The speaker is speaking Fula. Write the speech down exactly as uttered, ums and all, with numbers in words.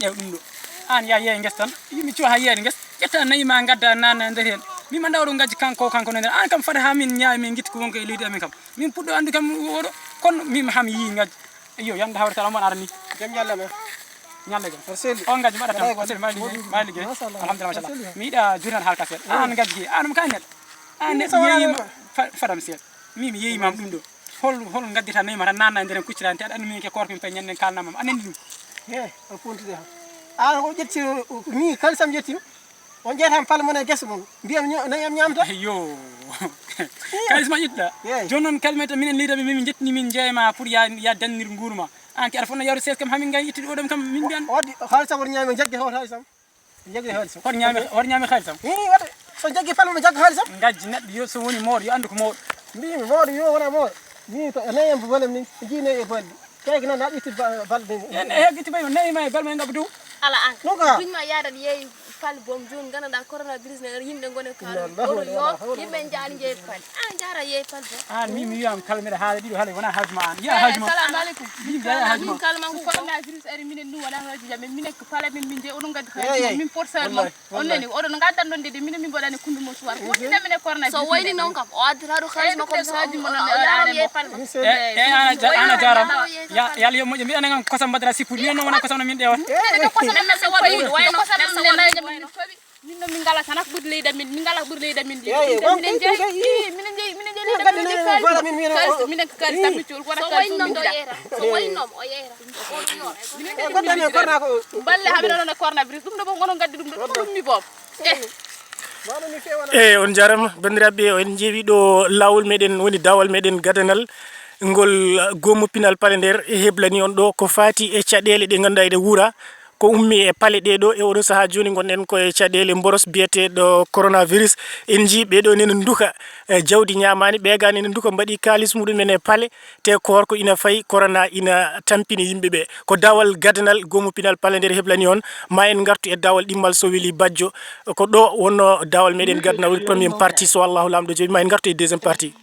Ƴeew ɗum ɗo. Aan yaa yeey nges tan. Yimɓe cuwa haa yeeyde nges. Ƴetta nayi ma ngadda nanna e nder heen. Min ma ndaw ɗo ngajji kanko, kanko no nder. Aan kam fada haa min ñaawi min ngitti ko wonko e leydi amin kam. Min puɗɗo anndu kam oɗo. Kono min ham yii ngajji. Iyo, yande hawre tan on arani. Jam ñalle men. Ñalle gam. Aɗa selli. On ngajji mbaɗa tan. Aɗa selli, mbaɗa liggey. Mbaɗa liggey. Machallah. Alhamdulillah, machallah. Aɗa selli. Mi yiɗa jurnal haalka seeɗa. Aan ngajji, aan mo kañel. Aan neɗɗo yeeyima fa-, fadam seeɗa. Min mi yeeyima ɗum ɗo. Hol, hol ngaddita nayi ma tan nanna e nder en kuccirani. Te aɗa anndi min ke koorko min pay ñanden kalnamam. Aɗa anndi ɗum. He, o fontude ha. Aan ko ƴetti, o, o, ni kalisam ƴetti. On jeeyata paale mon e gese mon. Mbiyam ña-, nayi am ñaamata. Yo. Kalis ma ƴetta. Yeey. Jooni noon kalmeta minen leydi amin min njettini min jeeyma pour ya, ya dannir nguuru ma. Aan ke aɗa fotno yawde sees kam hamin ngan ittude oɗom kam min mbiyan. O, o, haalsam won ñaami jagge hoto haalsam. Jagge haalsam. Hoto ñaami, hoto ñaami haalsam. Ni wata. So jagge paale mo jagge haalsam. Ngajji neɗɗo yo so woni mawɗo yo anndu ko mawɗo. Mbimi mawɗo yo wona mawɗo. Min ko nayi am balɗe ni. Ji nayi e balɗe. Kay ko nan a ƴetti ba-, balɗe ni. En e heɓ ƴetti bayo nayi ma e balɗe ma e ngabba dow. Ala aan. Ɗum ka. Duñ ma yaadat yeey paale boom jooni nganndanɗaa coronavirus ne yimɓe ngone ka. Inna lillahi wa inna ilaihi raji'un. Yimɓe njaali njeey paale. Aan njaara yeey paale boom. Aan mi, mi wiyama kala mbiɗa haala ɗiɗo haala wona haaju ma aan. Yiya haaju ma. Salamu aleykum. Min jeeya haaju ma. Min kala man ko coronavirus ari minen ɗum wona haaju jam. Minen ko paale min min jeeya oɗon ngaddi haaju. Min porsaire mon. On nani oɗon ngaddan ɗon de minen min mbaɗani kundu mo suwar. Ko woni minen e coronavirus. So woni noon kam o addata ɗo haaju makko so haaju mo non. E, e, ana ja-, ana jaarama. Ya, yalla yo moƴƴo. Mbiɗa nanga kosam mbaɗata sippude. Minen noon wona kosam no min ɗewa. Minen ko kosam men so waɗi wayno kosam men ne nayi min toɓi. Min noon min ngala tan ko ɓuri leydi amin, min ngala ɓuri leydi amin ndi. Minen jeeyi, minen jeeyi, minen jeeyi leydi amin. Kalis, minen ko kalis tan mi cool, wona kalis ɗum min jiɗa. So wayno o yeera. Minen kadi min jiɗa. Mballe haɓe ɗon e coronavirus, ɗum ɗo boom onon ngaddi ɗum ɗo, ɗum ɗum mi boom. Eh. Eyi, on njaarama, banndiraaɓe, en njeewi ɗo laawol meɗen, woni daawal meɗen gadanal, ngol, uh, goomu pinal paale nder heblani on ɗo ko faati e caɗeele ɗe ngannduɗaa eɗe wuura, ko ummi e paale ɗe ɗo. E oɗo sahaa jooni ngonɗen ko e caɗeele mboros biyeteeɗo coronavirus. En njii ɓe ɗo nena nduka, eh, jawdi ñaamaani, ɓeegaa nena nduka mbaɗi kaalis muɗumen e paale, te koor ko ina fayi, corona ina tampini yimɓe ɓe. Ko daawal gadanal goomu pinal paale nder heblani on, ma en ngartu e daawal ɗimmal so weli bajjo. Ko ɗo wonno daawal meɗen gadanal woni première partie, so Allahu Laamɗo jaɓi ma en ngartu e deuxième partie.